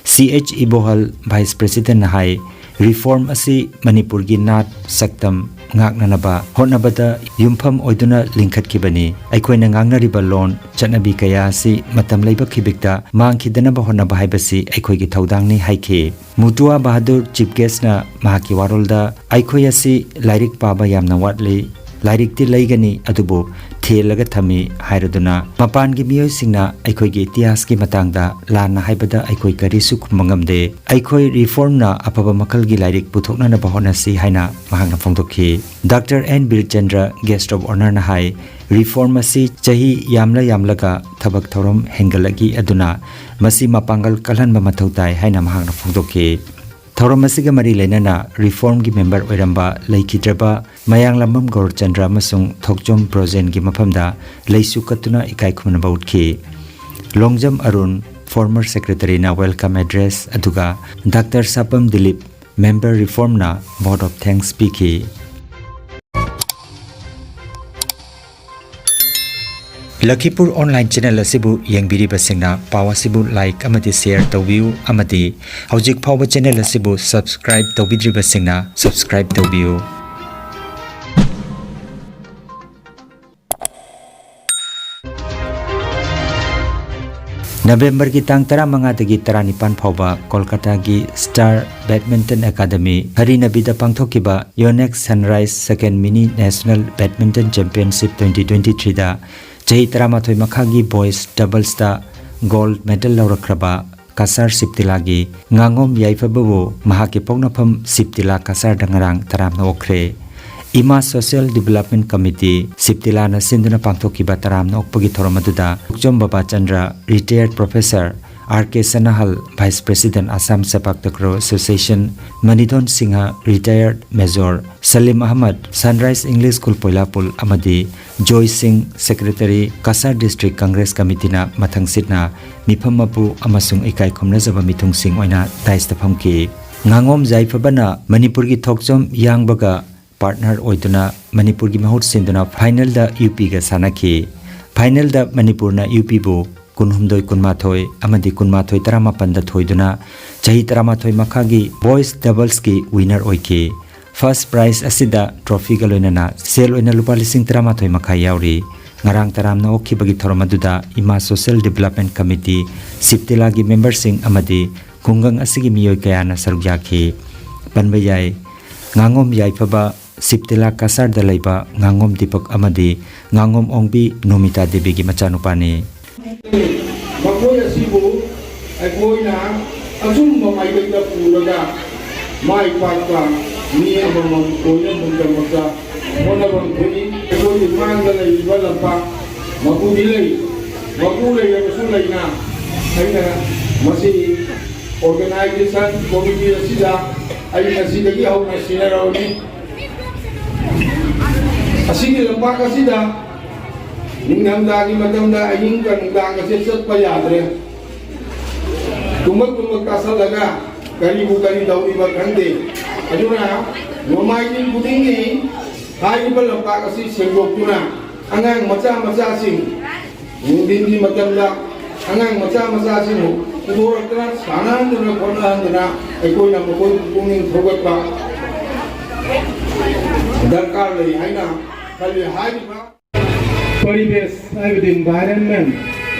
ꯁꯤ ꯑꯩꯆ ꯏꯕꯣꯍꯜ, vice presidentꯅ ꯍꯥꯏ, ꯔꯤꯐꯣꯔꯝ ꯑꯁꯤ ꯃꯅꯤꯄꯨꯔꯒꯤ ꯅꯥꯠ, ꯁꯛꯇꯝ ꯉꯥꯛꯅꯅꯕ ꯍꯣꯠꯅꯕꯗ ꯌꯨꯝꯐꯝ ꯑꯣꯏꯗꯨꯅ ꯂꯤꯡꯈꯠꯈꯤꯕꯅꯤ꯫ ꯑꯩꯈꯣꯏꯅ ꯉꯥꯡꯅꯔꯤꯕ ꯂꯣꯟ, ꯆꯠꯅꯕꯤ ꯀꯌꯥ ꯑꯁꯤ ꯃꯇꯝ ꯂꯩꯕ ꯈꯤꯕꯤꯛꯇ ꯃꯥꯡꯈꯤꯗꯅꯕ ꯍꯣꯠꯅꯕ ꯍꯥꯏꯕꯁꯤ ꯑꯩꯈꯣꯏꯒꯤ ꯊꯧꯗꯥꯡꯅꯤ ꯍꯥꯏꯈꯤ꯫ ꯃꯨꯇꯨꯋꯥ ꯕꯍꯥꯗꯨꯔ, chief guestꯅ ꯃꯍꯥꯛꯀꯤ ꯋꯥꯔꯣꯜꯗ, "ꯑꯩꯈꯣꯏ ꯑꯁꯤ ꯂꯥꯏꯔꯤꯛ ꯄꯥꯕ ꯌꯥꯝꯅ ꯋꯥꯠꯂꯤ, ꯂꯥꯏꯔꯤꯛꯇꯤ ꯂꯩꯒꯅꯤ, ꯑꯗꯨꯕꯨ ꯊꯦꯜꯂꯒ ꯊꯝꯃꯤ" ꯍꯥꯏꯔꯗꯨꯅ, ꯃꯄꯥꯟꯒꯤ ꯃꯤꯑꯣꯏꯁꯤꯡꯅ ꯑꯩꯈꯣꯏꯒꯤ ꯏꯇꯤꯍꯥꯁꯀꯤ ꯃꯇꯥꯡꯗ ꯂꯥꯟꯅ ꯍꯥꯏꯕꯗ ꯑꯩꯈꯣꯏ ꯀꯔꯤꯁꯨ ꯈꯨꯝꯕ ꯉꯝꯗꯦ꯫ ꯑꯩꯈꯣꯏ ꯔꯤꯐꯣꯔꯝꯅ ꯑꯐꯕ ꯃꯈꯜꯒꯤ ꯂꯥꯏꯔꯤꯛ ꯄꯨꯊꯣꯛꯅꯅꯕ ꯍꯣꯠꯅꯁꯤ ꯍꯥꯏꯅ ꯃꯍꯥꯛꯅ ꯐꯣꯡꯗꯣꯛꯈꯤ꯫ Doctor N Birchandra, guest of honourꯅ ꯍꯥꯏ, ꯔꯤꯐꯣꯔꯝ ꯑꯁꯤ ꯆꯍꯤ ꯌꯥꯝꯂ ꯌꯥꯝꯂꯒ ꯊꯕꯛ ꯊꯧꯔꯝ ꯍꯦꯟꯒꯠꯂꯛꯏ, ꯑꯗꯨꯅ ꯃꯁꯤ ꯃꯄꯥꯡꯒꯜ ꯀꯜꯍꯟꯕ ꯃꯊꯧ ꯇꯥꯏ ꯍꯥꯏꯅ ꯃꯍꯥꯛꯅ ꯐꯣꯡꯗꯣꯛꯈꯤ꯫ ꯊꯧꯔꯝ ꯑꯁꯤꯒ ꯃꯔꯤ ꯂꯩꯅꯅ ꯔꯤꯐꯣꯔꯝꯒꯤ ꯃꯦꯝꯕꯔ ꯑꯣꯏꯔꯝꯕ ꯂꯩꯈꯤꯗ꯭ꯔꯕ ꯃꯌꯥꯡꯂꯝꯕꯝ ꯒꯧꯔꯆꯟꯗ꯭ꯔ ꯑꯃꯁꯨꯡ ꯊꯣꯛꯆꯣꯝ ꯕ꯭ꯔꯣꯖꯦꯟꯒꯤ ꯃꯐꯝꯗ ꯂꯩꯁꯨ ꯀꯠꯇꯨꯅ ꯏꯀꯥꯏ ꯈꯨꯝꯅꯕ ꯎꯠꯈꯤ꯫ ꯂꯣꯡꯖꯝ ꯑꯔꯨꯟ, former secretaryꯅ welcome address, ꯑꯗꯨꯒ ꯗꯥꯛꯇꯔ ꯁꯥꯄꯝ ꯗꯤꯂꯤꯞ, member reformꯅ vote of thanks ꯄꯤꯈꯤ꯫ ꯂꯈꯤꯄꯨꯔ online channel ꯑꯁꯤꯕꯨ ꯌꯦꯡꯕꯤꯔꯤꯕꯁꯤꯡꯅ ꯄꯥꯎ ꯑꯁꯤꯕꯨ like ꯑꯃꯗꯤ share ꯇꯧꯕꯤꯌꯨ, ꯑꯃꯗꯤ ꯍꯧꯖꯤꯛ ꯐꯥꯎꯕ channel ꯑꯁꯤꯕꯨ subscribe ꯇꯧꯕꯤꯗ꯭ꯔꯤꯕꯁꯤꯡꯅ subscribe ꯇꯧꯕꯤꯌꯨ꯫ ꯅꯕꯦꯝꯕꯔꯒꯤ ꯇꯥꯡ ꯇꯔꯥꯃꯉꯥꯗꯒꯤ ꯇꯔꯥꯅꯤꯄꯥꯟ ꯐꯥꯎꯕ ꯀꯣꯜꯀꯇꯥꯒꯤ Star Badminton Academy ꯍꯔꯤꯅꯕꯤꯗ ꯄꯥꯡꯊꯣꯛꯈꯤꯕ Yonex Sunrise Second Mini National Badminton Championship twenty twenty-threeꯗ ꯆꯍꯤ ꯇꯔꯥꯃꯥꯊꯣꯏ ꯃꯈꯥꯒꯤ boys doublesꯇ gold medal ꯂꯧꯔꯛꯈ꯭ꯔꯕ ꯀꯁꯥꯔ ꯁꯤꯞꯇꯤꯂꯥꯒꯤ ꯉꯥꯉꯣꯝ ꯌꯥꯏꯐꯕꯕꯨ ꯃꯍꯥꯛꯀꯤ ꯄꯣꯛꯅꯐꯝ ꯁꯤꯞꯇꯤꯂꯥ ꯀꯁꯥꯔꯗ ꯉꯔꯥꯡ ꯇꯔꯥꯝꯅ ꯑꯣꯛꯈ꯭ꯔꯦ꯫ ꯏꯃꯥ Social Development Committee ꯁꯤꯞꯇꯤꯂꯥꯅ ꯁꯤꯟꯗꯨꯅ ꯄꯥꯡꯊꯣꯛꯈꯤꯕ ꯇꯔꯥꯝꯅ ꯑꯣꯛꯄꯒꯤ ꯊꯧꯔꯝ ꯑꯗꯨꯗ ꯀꯣꯛꯆꯣꯝ ꯕꯕꯥꯆꯟꯗ꯭ꯔ, retired professor, R K ꯁꯅꯥꯍꯜ, vice president Assam Sepak Takraw Association, ꯃꯅꯤꯗꯣꯟ Singh, retired major, ꯁꯂꯤꯝ ꯑꯍꯃꯗ, Sunrise English School ꯄꯣꯏꯂꯥꯄꯨꯜ, ꯑꯃꯗꯤ ꯖꯣꯏ ꯁꯤꯡ, secretary, ꯀꯁꯥꯔ District Congress Committeeꯅ ꯃꯊꯪꯁꯤꯠꯅ ꯃꯤꯐꯝ ꯃꯄꯨ ꯑꯃꯁꯨꯡ ꯏꯀꯥꯏ ꯈꯨꯝꯅꯖꯕ ꯃꯤꯊꯨꯡꯁꯤꯡ ꯑꯣꯏꯅ daisꯇ ꯐꯝꯈꯤ꯫ ꯉꯥꯉꯣꯝ ꯌꯥꯏꯐꯕꯅ ꯃꯅꯤꯄꯨꯔꯒꯤ ꯊꯣꯛꯆꯣꯝ ꯌꯥꯡꯕꯒ partner ꯑꯣꯏꯗꯨꯅ ꯃꯅꯤꯄꯨꯔꯒꯤ ꯃꯍꯨꯠ ꯁꯤꯟꯗꯨꯅ finalꯗ UPꯒ ꯁꯥꯟꯅꯈꯤ꯫ Finalꯗ ꯃꯅꯤꯄꯨꯔꯅ UPꯕꯨ ꯀꯨꯟꯍꯨꯝꯗꯣꯏ ꯀꯨꯟꯃꯥꯊꯣꯏ ꯑꯃꯗꯤ ꯀꯨꯟꯃꯥꯊꯣꯏ ꯇꯔꯥꯃꯥꯄꯟꯗ ꯊꯣꯏꯗꯨꯅ ꯆꯍꯤ ꯇꯔꯥꯃꯥꯊꯣꯏ ꯃꯈꯥꯒꯤ boys doublesꯀꯤ winner ꯑꯣꯏꯈꯤ꯫ First prize ꯑꯁꯤꯗ trophyꯒ ꯂꯣꯏꯅꯅ ꯁꯦꯜ ꯑꯣꯏꯅ ꯂꯨꯄꯥ ꯂꯤꯁꯤꯡ ꯇꯔꯥꯃꯥꯊꯣꯏ ꯃꯈꯥꯏ ꯌꯥꯎꯔꯤ꯫ ꯉꯔꯥꯡ ꯇꯔꯥꯝꯅ ꯑꯣꯛꯈꯤꯕꯒꯤ ꯊꯧꯔꯝ ꯑꯗꯨꯗ ꯏꯃꯥ Social Development Committee, ꯁꯤꯞꯇꯤꯂꯥꯒꯤ memberꯁꯤꯡ ꯑꯃꯗꯤ ꯈꯨꯡꯒꯪ ꯑꯁꯤꯒꯤ ꯃꯤꯑꯣꯏ ꯀꯌꯥꯅ ꯁꯔꯨꯛ ꯌꯥꯈꯤ꯫ ꯄꯟꯕ ꯌꯥꯏ, ꯉꯥꯉꯣꯝ ꯌꯥꯏꯐꯕ ꯁꯤꯞꯇꯤꯂꯥ ꯀꯁꯥꯔꯗ ꯂꯩꯕ ꯉꯥꯉꯣꯝ ꯗꯤꯄꯛ ꯑꯃꯗꯤ ꯉꯥꯉꯣꯝ ꯑꯣꯡꯕꯤ ꯅꯣꯃꯤꯇꯥ ꯗꯦꯕꯤꯒꯤ ꯃꯆꯥꯅꯨꯄꯥꯅꯤ꯫ ꯃꯈꯣꯏ ꯑꯁꯤꯕꯨ ꯑꯩꯈꯣꯏꯅ ꯑꯆꯨꯝꯕ ꯃꯥꯏꯀꯩꯗ ꯄꯨꯔꯒ ꯃꯥꯏ ꯄꯥꯛꯄ ꯃꯤ ꯑꯃꯃꯝ ꯑꯣꯏꯅꯕꯒꯤꯗꯃꯛꯇ ꯍꯣꯠꯅꯐꯝ ꯊꯣꯛꯏ꯫ ꯑꯩꯈꯣꯏꯒꯤ ꯃꯥꯡꯗ ꯂꯩꯔꯤꯕ ꯂꯝꯄꯥꯛ ꯃꯄꯨꯗꯤ ꯂꯩ, ꯃꯄꯨ ꯂꯩꯔꯕꯁꯨ ꯂꯩꯅ ꯑꯩꯅ ꯃꯁꯤ organization committee ꯑꯁꯤꯗ ꯑꯩ ꯉꯁꯤꯗꯒꯤ ꯍꯧꯅ ꯁꯤꯟꯅꯔꯕꯅꯤ꯫ ꯑꯁꯤꯒꯤ ꯂꯝꯄꯥꯛ ꯑꯁꯤꯗ ꯅꯤꯡꯊꯝꯊꯥꯒꯤ ꯃꯇꯝꯗ ꯑꯍꯤꯡꯒ ꯅꯨꯡꯗꯥꯡꯒꯁꯦ ꯆꯠꯄ ꯌꯥꯗ꯭ꯔꯦ꯫ ꯇꯨꯝꯕ ꯇꯨꯝꯕ ꯀꯥꯁꯜꯂꯒ ꯀꯔꯤꯕꯨ ꯀꯔꯤ ꯇꯧꯔꯤꯕ ꯈꯪꯗꯦ꯫ ꯑꯗꯨꯅ ꯅꯣꯡꯃꯥꯏꯖꯤꯡ ꯈꯨꯗꯤꯡꯒꯤ ꯍꯥꯏꯔꯤꯕ ꯂꯝꯄꯥꯛ ꯑꯁꯤ ꯁꯦꯡꯗꯣꯛꯇꯨꯅ ꯑꯉꯥꯡ ꯃꯆꯥ ꯃꯆꯥꯁꯤꯡ ꯅꯨꯡꯊꯤꯟꯒꯤ ꯃꯇꯝꯗ ꯑꯉꯥꯡ ꯃꯆꯥ ꯃꯆꯥꯁꯤꯡꯕꯨ ꯄꯨꯊꯣꯔꯛꯇꯅ ꯁꯥꯟꯅꯍꯟꯗꯅ ꯈꯣꯠꯅꯍꯟꯗꯅ ꯑꯩꯈꯣꯏꯅ ꯃꯈꯣꯏꯕꯨ ꯄꯨꯛꯅꯤꯡ ꯊꯧꯒꯠꯄ ꯗꯔꯀꯥꯔ ꯂꯩ ꯍꯥꯏꯅ ꯈꯜꯂꯤ꯫ ꯍꯥꯏꯔꯤꯕ ꯄꯔꯤꯕꯦꯁ ꯍꯥꯏꯕꯗꯤ environment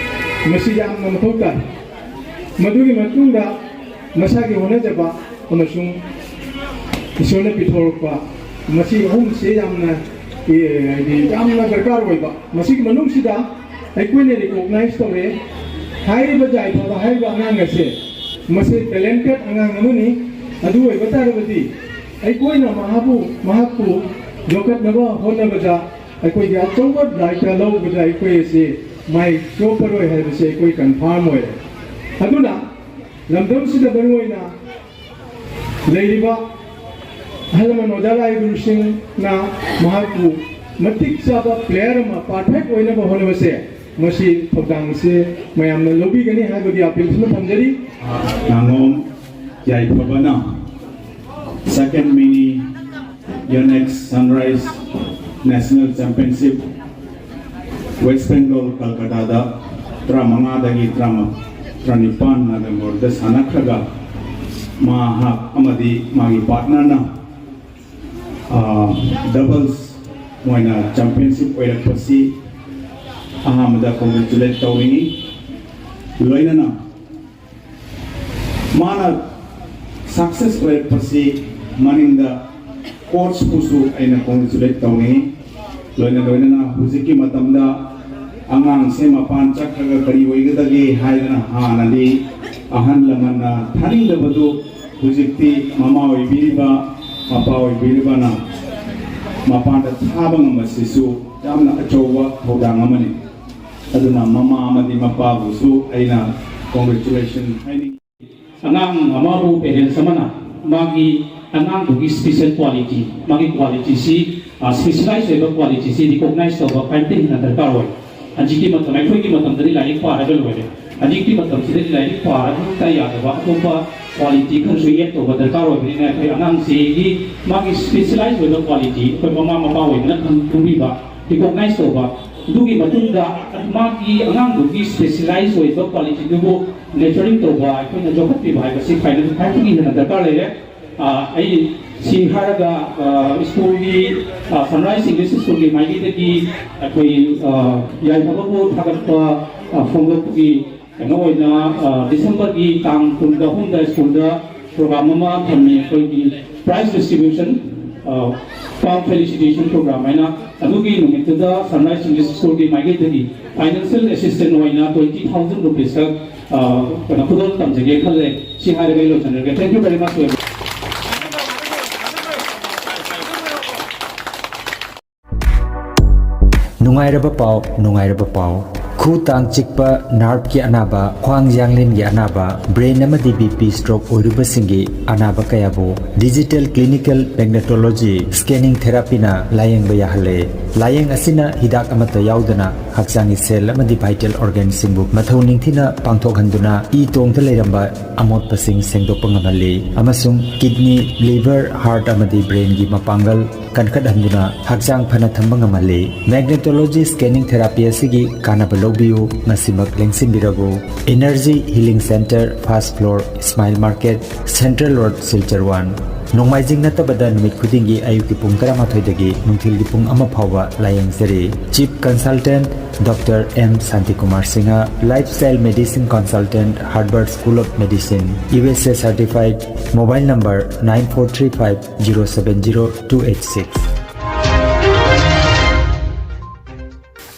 ꯃꯁꯤ ꯌꯥꯝꯅ ꯃꯊꯧ ꯇꯥꯏ꯫ ꯃꯗꯨꯒꯤ ꯃꯇꯨꯡꯗ ꯃꯁꯥꯒꯤ ꯍꯣꯠꯅꯖꯕ ꯑꯃꯁꯨꯡ ꯏꯁꯣꯔꯅ ꯄꯤꯊꯣꯔꯛꯄ, ꯃꯁꯤ ꯑꯍꯨꯝꯁꯤ ꯌꯥꯝꯅ, ꯑꯦ, ꯍꯥꯏꯗꯤ ꯌꯥꯝꯅ ꯗꯔꯀꯥꯔ ꯑꯣꯏꯕ꯫ ꯃꯁꯤꯒꯤ ꯃꯅꯨꯡꯁꯤꯗ ꯑꯩꯈꯣꯏꯅ recognize ꯇꯧꯔꯦ꯫ ꯍꯥꯏꯔꯤꯕ ꯌꯥꯏꯐꯕ ꯍꯥꯏꯔꯤꯕ ꯑꯉꯥꯡ ꯑꯁꯦ, ꯃꯁꯤ talented ꯑꯉꯥꯡ ꯑꯃꯅꯤ꯫ ꯑꯗꯨ ꯑꯣꯏꯕ ꯇꯥꯔꯕꯗꯤ ꯑꯩꯈꯣꯏꯅ ꯃꯍꯥꯛꯄꯨ, ꯃꯍꯥꯛꯄꯨ ꯌꯣꯛꯈꯠꯅꯕ ꯍꯣꯠꯅꯕꯗ ꯑꯩꯈꯣꯏꯒꯤ ꯑꯆꯧꯕ ꯗꯥꯏꯇ ꯂꯧꯕꯗ ꯑꯩꯈꯣꯏ ꯑꯁꯤ ꯃꯥꯏ ꯆꯣꯞꯄꯔꯣꯏ ꯍꯥꯏꯕꯁꯤ ꯑꯩꯈꯣꯏ confirm ꯑꯣꯏꯔꯦ꯫ ꯑꯗꯨꯅ ꯂꯝꯗꯝꯁꯤꯗ ꯃꯔꯨꯑꯣꯏꯅ ꯂꯩꯔꯤꯕ ꯑꯍꯜ ꯂꯃꯟ ꯑꯣꯖꯥ ꯂꯥꯏ ꯒꯨꯔꯨꯁꯤꯡꯅ ꯃꯍꯥꯛꯄꯨ ꯃꯇꯤꯛ ꯆꯥꯕ player ꯑꯃ perfect ꯑꯣꯏꯅꯕ ꯍꯣꯠꯅꯕꯁꯦ, ꯃꯁꯤ ꯊꯧꯗꯥꯡꯁꯦ ꯃꯌꯥꯝꯅ ꯂꯧꯕꯤꯒꯅꯤ ꯍꯥꯏꯕꯒꯤ appeal ꯁꯤꯃ ꯊꯝꯖꯔꯤ꯫ ꯉꯥꯉꯣꯝ ꯌꯥꯏꯐꯕꯅ second mini Yonex Sunrise National Championship West Bengal, ꯀꯜꯀꯇꯥꯗ ꯇꯔꯥꯃꯉꯥꯗꯒꯤ ꯇꯔꯥꯃꯥꯄꯜ, ꯇꯔꯥꯅꯤꯄꯥꯟ ꯅꯕꯦꯝꯕꯔꯗ ꯁꯥꯟꯅꯈ꯭ꯔꯒ, ꯃꯍꯥꯛ ꯑꯃꯗꯤ ꯃꯥꯒꯤ partnerꯅ, ꯑꯥ, doubles ꯃꯣꯏꯅ championship ꯑꯣꯏꯔꯛꯄꯁꯤ ꯑꯍꯥꯟꯕꯗ congratulate ꯇꯧꯅꯤꯡꯏ꯫ ꯂꯣꯏꯅꯅ ꯃꯥꯅ success ꯑꯣꯏꯔꯛꯄꯁꯤ ꯃꯅꯤꯡꯗ coachꯄꯨꯁꯨ ꯑꯩꯅ congratulate ꯇꯧꯅꯤꯡꯏ꯫ ꯂꯣꯏꯅ ꯂꯣꯏꯅꯅ ꯍꯧꯖꯤꯛꯀꯤ ꯃꯇꯝꯗ ꯑꯉꯥꯡꯁꯦ ꯃꯄꯥꯟ ꯆꯠꯈ꯭ꯔꯒ ꯀꯔꯤ ꯑꯣꯏꯒꯗꯒꯦ ꯍꯥꯏꯗꯅ ꯍꯥꯟꯅꯗꯤ ꯑꯍꯜ ꯂꯃꯟꯅ ꯊꯥꯅꯤꯡꯗꯕꯗꯨ ꯍꯧꯖꯤꯛꯇꯤ ꯃꯃꯥ ꯑꯣꯏꯕꯤꯔꯤꯕ, ꯃꯄꯥ ꯑꯣꯏꯕꯤꯔꯤꯕꯅ ꯃꯄꯥꯟꯗ ꯊꯥꯕ ꯉꯝꯕꯁꯤꯁꯨ ꯌꯥꯝꯅ ꯑꯆꯧꯕ ꯊꯧꯗꯥꯡ ꯑꯃꯅꯤ꯫ ꯑꯗꯨꯅ ꯃꯃꯥ ꯑꯃꯗꯤ ꯃꯄꯥꯕꯨꯁꯨ ꯑꯩꯅ congratulation ꯍꯥꯏꯅꯤꯡꯏ꯫ ꯑꯉꯥꯡ ꯑꯃꯕꯨ parents ꯑꯃꯅ ꯃꯥꯒꯤ ꯑꯉꯥꯡꯗꯨꯒꯤ special quality, ꯃꯥꯒꯤ qualityꯁꯤ, ꯑ, specialize ꯑꯣꯏꯕ qualityꯁꯤ recognize ꯇꯧꯕ ꯀꯔꯤꯝꯇ ꯍꯦꯟꯅ ꯗꯔꯀꯥꯔ ꯑꯣꯏ꯫ ꯍꯧꯖꯤꯛꯀꯤ ꯃꯇꯝ, ꯑꯩꯈꯣꯏꯒꯤ ꯃꯇꯝꯗꯗꯤ ꯂꯥꯏꯔꯤꯛ ꯄꯥꯔꯒ ꯂꯣꯏꯔꯦ꯫ ꯍꯧꯖꯤꯛꯀꯤ ꯃꯇꯝꯁꯤꯗꯗꯤ ꯂꯥꯏꯔꯤꯛ ꯄꯥꯔꯒ ꯈꯛꯇ ꯌꯥꯗꯕ, ꯑꯇꯣꯞꯄ ꯀ꯭ꯋꯥꯂꯤꯇꯤ ꯈꯔꯁꯨ ꯑꯦꯗ ꯇꯧꯕ ꯗꯔꯀꯥꯔ ꯑꯣꯏꯕꯅꯤꯅ, ꯑꯩꯈꯣꯏ ꯑꯉꯥꯡꯁꯤꯒꯤ ꯃꯥꯒꯤ ꯁ꯭ꯄꯦꯁꯤꯌꯦꯂꯥꯏꯁ ꯑꯣꯏꯕ ꯀ꯭ꯋꯥꯂꯤꯇꯤ ꯑꯩꯈꯣꯏ ꯃꯃꯥ ꯃꯄꯥ ꯑꯣꯏꯕꯅ ꯈꯪꯕꯤꯕ, ꯔꯤꯀꯣꯛꯅꯥꯏꯁ ꯇꯧꯕ, ꯑꯗꯨꯒꯤ ꯃꯇꯨꯡꯗ ꯃꯥꯒꯤ ꯑꯉꯥꯡꯗꯨꯒꯤ ꯁ꯭ꯄꯦꯁꯤꯌꯦꯂꯥꯏꯁ ꯑꯣꯏꯕ ꯀ꯭ꯋꯥꯂꯤꯇꯤꯗꯨꯕꯨ ꯅꯦꯆꯔꯤꯡ ꯇꯧꯕ, ꯑꯩꯈꯣꯏꯅ ꯌꯣꯛꯈꯠꯄꯤꯕ ꯍꯥꯏꯕꯁꯤ ꯈ꯭ꯋꯥꯏꯗꯒꯤ ꯈ꯭ꯋꯥꯏꯗꯒꯤ ꯍꯦꯟꯅ ꯗꯔꯀꯥꯔ ꯂꯩꯔꯦ꯫ ꯑ, ꯑꯩ ꯁꯤ ꯍꯥꯏꯔꯒ, ꯑ, ꯁ꯭ꯀꯨꯜꯒꯤ, ꯑ, ꯁꯟꯔꯥꯏꯖ ꯏꯪꯂꯤꯁ ꯁ꯭ꯀꯨꯜꯒꯤ ꯃꯥꯏꯀꯩꯗꯒꯤ ꯑꯩꯈꯣꯏ, ꯑ, ꯌꯥꯏꯐꯕꯕꯨ ꯊꯥꯒꯠꯄ, ꯑ, ꯐꯣꯡꯗꯣꯛꯄꯒꯤ ꯀꯩꯅꯣ ꯑꯣꯏꯅ, ꯑ, ꯗꯤꯁꯦꯝꯕꯔꯒꯤ ꯇꯥꯡ ꯀꯨꯟꯒ ꯑꯍꯨꯝꯗ ꯁ꯭ꯀꯨꯜꯗ ꯄ꯭ꯔꯣꯒ꯭ꯔꯥꯝ ꯑꯃ ꯊꯝꯃꯤ, ꯑꯩꯈꯣꯏꯒꯤ ꯄ꯭ꯔꯥꯏꯖ ꯗꯤꯁꯇ꯭ꯔꯤꯕ꯭ꯌꯨꯁꯟ, ꯑ, ꯄꯥꯝ ꯐꯦꯂꯤꯁꯤꯇꯦꯁꯟ ꯄ꯭ꯔꯣꯒ꯭ꯔꯥꯝ ꯍꯥꯏꯅ꯫ ꯑꯗꯨꯒꯤ ꯅꯨꯃꯤꯠꯇꯨꯗ ꯁꯟꯔꯥꯏꯖ ꯏꯪꯂꯤꯁ ꯁ꯭ꯀꯨꯜꯒꯤ ꯃꯥꯏꯀꯩꯗꯒꯤ ꯐꯥꯏꯅꯥꯟꯁꯤꯌꯦꯜ ꯑꯦꯁꯤꯁꯇꯦꯟ ꯑꯣꯏꯅ twenty thousand rupees ꯈꯛ, ꯑ, ꯀꯩꯅꯣ, ꯈꯨꯗꯣꯜ ꯇꯝꯖꯒꯦ ꯈꯜꯂꯦ꯫ ꯁꯤ ꯍꯥꯏꯔꯒ ꯑꯩ ꯂꯣꯏꯁꯤꯟꯖꯔꯒꯦ꯫ Thank you very much to everyone. ꯅꯨꯡꯉꯥꯏꯔꯕ ꯄꯥꯎ, ꯅꯨꯡꯉꯥꯏꯔꯕ ꯄꯥꯎ꯫ ꯈꯨ ꯇꯥꯡ ꯆꯤꯛꯄ, ꯅꯥꯔꯚꯀꯤ ꯑꯅꯥꯕ, ꯈ꯭ꯋꯥꯡ ꯌꯥꯡꯂꯦꯟꯒꯤ ꯑꯅꯥꯕ, ꯕ꯭ꯔꯦꯟ ꯑꯃꯗꯤ ꯕꯤ ꯄꯤ ꯁ꯭ꯇ꯭ꯔꯣꯛ ꯑꯣꯏꯔꯨꯕꯁꯤꯡꯒꯤ ꯑꯅꯥꯕ ꯀꯌꯥꯕꯨ ꯗꯤꯖꯤꯇꯦꯜ ꯀ꯭ꯂꯤꯅꯤꯀꯦꯜ ꯃꯦꯒꯅꯦꯇꯣꯂꯣꯖꯤ ꯁ꯭ꯀꯦꯅꯤꯡ ꯊꯦꯔꯥꯄꯤꯅ ꯂꯥꯌꯦꯡꯕ ꯌꯥꯍꯜꯂꯦ꯫ ꯂꯥꯌꯦꯡ ꯑꯁꯤꯅ ꯍꯤꯗꯥꯛ ꯑꯃꯠꯇ ꯌꯥꯎꯗꯅ ꯍꯛꯆꯥꯡꯒꯤ ꯁꯦꯜ ꯑꯃꯗꯤ ꯚꯥꯏꯇꯦꯜ ꯑꯣꯔꯒꯥꯟꯁꯤꯡꯕꯨ ꯃꯊꯧ ꯅꯤꯡꯊꯤꯅ ꯄꯥꯡꯊꯣꯛꯍꯟꯗꯨꯅ ꯏ ꯇꯣꯡꯗ ꯂꯩꯔꯝꯕ ꯑꯃꯣꯠꯄꯁꯤꯡ ꯁꯦꯡꯗꯣꯛꯄ ꯉꯝꯍꯜꯂꯤ ꯑꯃꯁꯨꯡ ꯀꯤꯗꯅꯤ, ꯂꯤꯚꯔ, ꯍꯥꯔꯠ ꯑꯃꯗꯤ ꯕ꯭ꯔꯦꯟꯒꯤ ꯃꯄꯥꯡꯒꯜ ꯀꯟꯈꯠꯍꯟꯗꯨꯅ ꯍꯛꯆꯥꯡ ꯐꯅ ꯊꯝꯕ ꯉꯝꯍꯜꯂꯤ꯫ ꯃꯦꯒꯅꯦꯇꯣꯂꯣꯖꯤ ꯁ꯭ꯀꯦꯅꯤꯡ ꯊꯦꯔꯥꯄꯤ ꯑꯁꯤꯒꯤ ꯀꯥꯟꯅꯕ ꯂꯧꯕꯤꯌꯨ, ꯉꯁꯤꯃꯛ ꯂꯦꯡꯁꯤꯟꯕꯤꯔꯕꯨ꯫ Energy healing centre, first floor, ꯏꯁꯃꯥꯏꯜ market, central road, Silchar one. ꯅꯣꯡꯃꯥꯏꯖꯤꯡ ꯅꯠꯇꯕꯗ ꯅꯨꯃꯤꯠ ꯈꯨꯗꯤꯡꯒꯤ ꯑꯌꯨꯛꯀꯤ ꯄꯨꯡ ꯇꯔꯥꯃꯥꯊꯣꯏꯗꯒꯤ ꯅꯨꯡꯊꯤꯜꯒꯤ ꯄꯨꯡ ꯑꯃ ꯐꯥꯎꯕ ꯂꯥꯌꯦꯡꯖꯔꯤ꯫ Chief consultant doctor M Shantikumar Singh, lifestyle medicine consultant, Harvard school of medicine, U S A certified, mobile number nine four three five zero seven zero two eight six꯫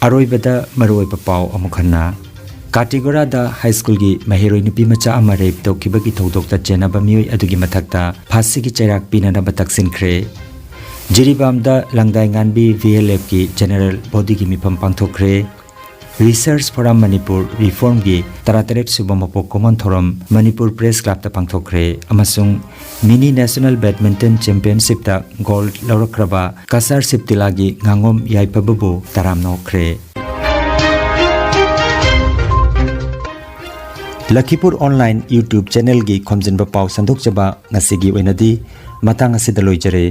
ꯑꯔꯣꯏꯕꯗ ꯃꯔꯨꯑꯣꯏꯕ ꯄꯥꯎ ꯑꯃꯨꯛ ꯍꯟꯅ꯫ ꯀꯥꯇꯤꯒꯣꯔꯥꯗ ꯍꯥꯏ ꯁ꯭ꯀꯨꯜꯒꯤ ꯃꯍꯩꯔꯣꯏ ꯅꯨꯄꯤ ꯃꯆꯥ ꯑꯃ ꯔꯦꯞ ꯇꯧꯈꯤꯕꯒꯤ ꯊꯧꯗꯣꯛꯇ ꯆꯦꯟꯅꯕ ꯃꯤꯑꯣꯏ ꯑꯗꯨꯒꯤ ꯃꯊꯛꯇ ꯐꯥꯁꯤꯒꯤ ꯆꯩꯔꯥꯛ ꯄꯤꯅꯅꯕ ꯇꯛꯁꯤꯟꯈ꯭ꯔꯦ꯫ ꯖꯤꯔꯤꯕꯥꯝꯗ ꯂꯪꯗꯥꯏ ꯉꯥꯟꯕꯤ ꯚꯤ ꯑꯦꯜ ꯑꯦꯐꯀꯤ ꯖꯦꯅꯔꯦꯜ ꯕꯣꯗꯤꯒꯤ ꯃꯤꯐꯝ ꯄꯥꯡꯊꯣꯛꯈ꯭ꯔꯦ꯫ ꯔꯤꯁꯔꯁ ꯐꯣꯔꯝ ꯃꯅꯤꯄꯨꯔ ꯔꯤꯐꯣꯔꯝꯒꯤ ꯇꯔꯥꯇꯔꯦꯠ ꯁꯨꯕ ꯃꯄꯣꯛ ꯀꯨꯝꯑꯣꯟ ꯊꯧꯔꯝ ꯃꯅꯤꯄꯨꯔ ꯄ꯭ꯔꯦꯁ ꯀ꯭ꯂꯕꯇ ꯄꯥꯡꯊꯣꯛꯈ꯭ꯔꯦ ꯑꯃꯁꯨꯡ ꯃꯤꯅꯤ ꯅꯦꯁꯅꯦꯜ ꯕꯦꯗꯃꯤꯟꯇꯟ ꯆꯦꯝꯄꯤꯌꯟꯁꯤꯞꯇ ꯒꯣꯜꯗ ꯂꯧꯔꯛꯈ꯭ꯔꯕ ꯀꯁꯥꯔ ꯁꯤꯞꯇꯤꯂꯥꯒꯤ ꯉꯥꯉꯣꯝ ꯌꯥꯏꯐꯕꯕꯨ ꯇꯔꯥꯝꯅ ꯑꯣꯛꯈ꯭ꯔꯦ꯫ ꯂꯈꯤꯄꯨꯔ ꯑꯣꯟꯂꯥꯏꯟ YouTube ꯆꯦꯅꯦꯜꯒꯤ ꯈꯣꯝꯖꯤꯟꯕ ꯄꯥꯎ ꯁꯟꯗꯣꯛꯆꯕ ꯉꯁꯤꯒꯤ ꯑꯣꯏꯅꯗꯤ ꯃꯇꯥꯡ ꯑꯁꯤꯗ ꯂꯣꯏꯖꯔꯦ꯫